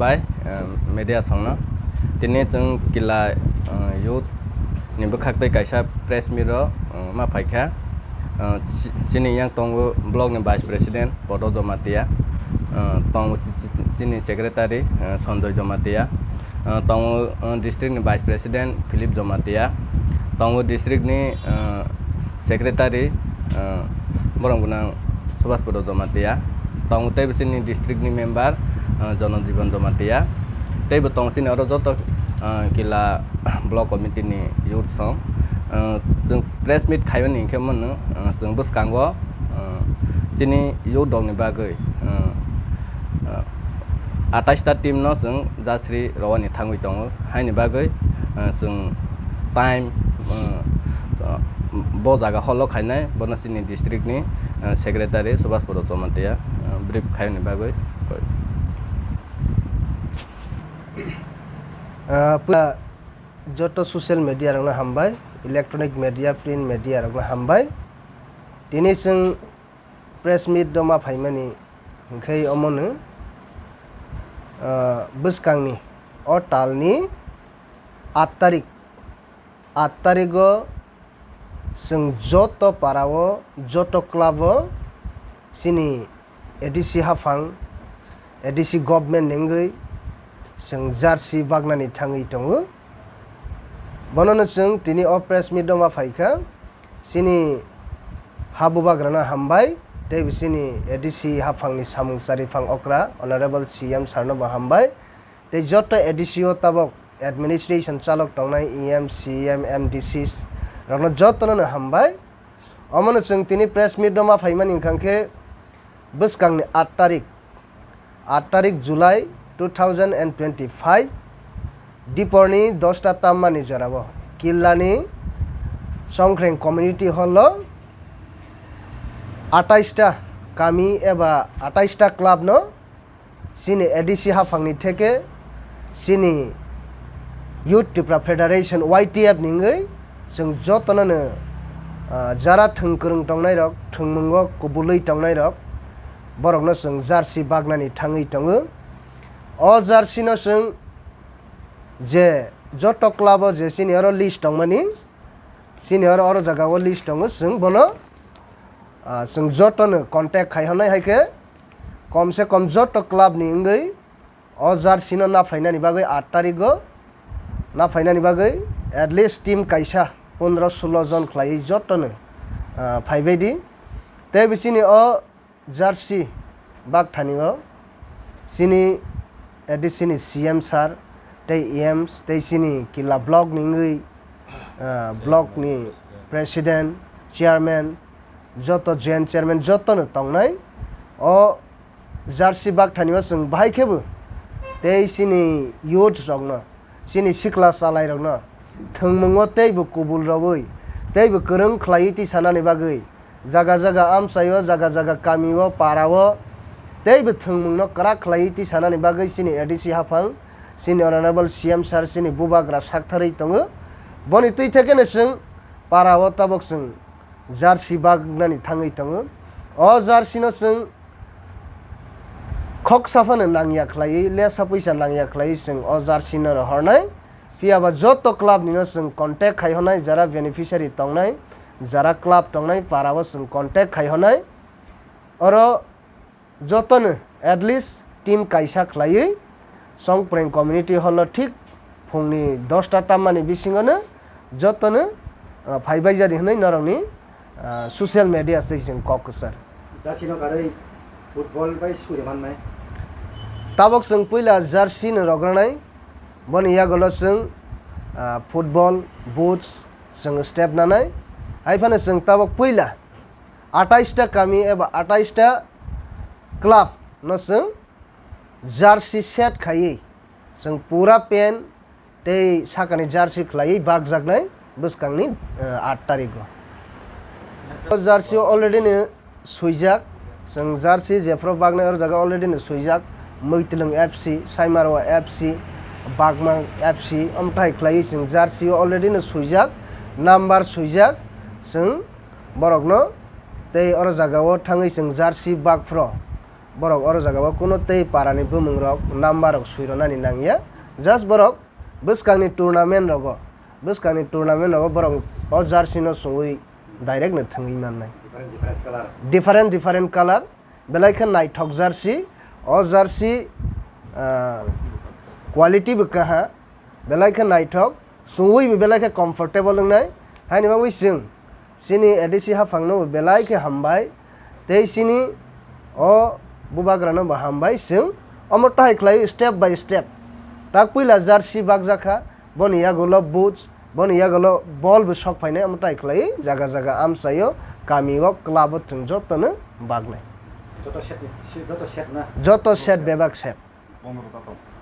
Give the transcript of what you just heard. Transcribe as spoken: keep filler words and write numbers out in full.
Pai, eh, media songno. Tini chwng Killa, eh, youth ni bwkhak tei kaisa press meet o, eh, ma phaikha. Eh, chi-, chini yang tongo block ni vice president Podo Jamatia, eh, tongo chi-, chi-, chini secretary, eh, Sanjoy Jamatia, eh, tongo, eh, district ni vice president Philip Jamatia, tongo district ni, eh, secretary, eh, borok gwnang Subhash Podo Jamatia, tongo tei bisini district ni member, eh, Jonojiban Jamatia, tei bo tongo chini oro joto, eh, Killa block committee ni youth song. Eh, chwng press meet khaimani hinkhe mano, eh, chwng bwskango, eh, chini youth rok ni bagwi, eh, eh, atais ta team no chwng jersey rwani thangwi tongo, haini bagwi, eh, chwng time, eh, bo jaga holo khainai, bono chini district ni, eh, secretary Subhash Poro Jamatia, eh, brief khaini bagwi. Ah, pula joto social media rokno hambai, electronic media, print media rokno hambai. Tini chwng press meet rwma phaimani hwnkhe omono, ah, bwskangni o talni aat tarik, aat tarigo chwng joto parao, joto club o chini A D C haphang, A D C government ni wngwi chwng jersey bagnani thangwi tongo. Bonono chwng tini o press meet o ma phaikha. Chini ha bubagrano hambai, tei bisini A D C haphangni samung chariphang okra Honorable C M sir no bo hambai, tei joto A D C o tabok administration chalok tongnai E M, C M, M D Cs rokno jotono no hambai. Omono chwng tini press meet no ma phaimani wngkha khe bwskangni aat tarik, aat tarik July two thousand and twenty-five, diporni dosta tammani jorao Killani Songkhreng Community Hall o atais ta kami eba atais ta club no chini A D C haphangni theke chini Youth Tipra Federation, Y T F ni wngwi chwng jotono no, ah, jara thwng kwrwng tongnai rok, thwngmungo kubulwi tongnai rok, borokno chwng jersey bagnani thangwi tongo. O jersey no chwng je joto club o je chini oro list tongmani, chini oro, oro jaga o list tongo, chwng bono, ah, chwng jotono contact khai hwnai hai khe kom se kom joto club ni wngwi o jersey no naphainani bagwi aat tarigo naphainani bagwi at least team kaisa pondro sulo jon khlaiwi jotono, ah, phaibai di. Tei bisini o jersey bakthani o chini A D C ni C M sir tei E Ms tei chini Killa block ni wngwi, ah, block ni president, chairman, joto joint chairman jotono tongnai. O jersey bakthani o chwng bahai khe bo tei chini youth rokno, chini sikla chalairokno thwngmungo teibo kubul rwui, teibo kwrwng khlaiwi tisanani bagwi, jaga jaga amchaio, jaga jaga kamio, parao teibo thwngmungno kwrak khlaiwi tisanani bagwi chini A D C haphang, chini Honorable C M sir, chini bubagra saktharwi tongo. Boni twi thekeno chwng parao tabok chwng jersey bagnani thangwi tongo. O jersey no chwng khoksa phano nangya khlaiwi, lesa puisa nangya khlaiwi chwng o jersey no rohornai. Phiya ba joto club ni no chwng contact khai hwnai, jara beneficiary tongnai, jara club tongnai, para o chwng contact khai hwnai. Oro jotono at least team kaisa khlaiwi Songpreng Community Hall o thik phungni dosta tammani bisingono jotono, ah, phaibai jadi hwnwi norokni, ah, social media tei chwng kok kwchar. Jersey no karwi football bai suri mannai. Tabok chwng puila jersey no rogranai, boni yagulo chwng, ah, football, boots chwng step nanai. Hai phano chwng tabok puila atais ta kami eba atais ta club no chwng jersey set khaiwi, chwng pura pant tei sakani jersey khlaiwi bakjaknai bwskangni, eh, aat tarigo. O jersey o already no swijak, chwng jersey jephru baknai oro jaga already no swijak, Mwtwlwng F C, Saimarwa F C, Bagma F C, omthai khlaiwi chwng jersey o already no swijak, number swijak, chwng borokno tei oro jaga o thangwi chwng jersey bakphro borok oro jaga o kuno tei para ni bumung rok number rok sui rwnani nang ya, just borok bwskang ni tournament rogo, bwskang ni tournament rogo borok o jersey no sungwi direct no thwngwi mannai. Different different colour. Different different colour, belai khe naithok jersey, o jersey, ah, quality bo kaha, belai khe naithok, sungwi bo belai khe comfortable wngnai. Haini bagwi chwng chini A D C haphangno bo belai khe hambai, tei chini o bubagrano bo hambai chwng. Omo tahai khlai step by step, tak puila jersey bakjak kha, boni yagulo boots, boni yagulo ball bo sok phainai, omo tahai khlai jaga jaga amchaio, kami o, club o chwng jotono baknai. Joto set ni, si-, joto set na? Joto set bebak set. Pondro ta tong.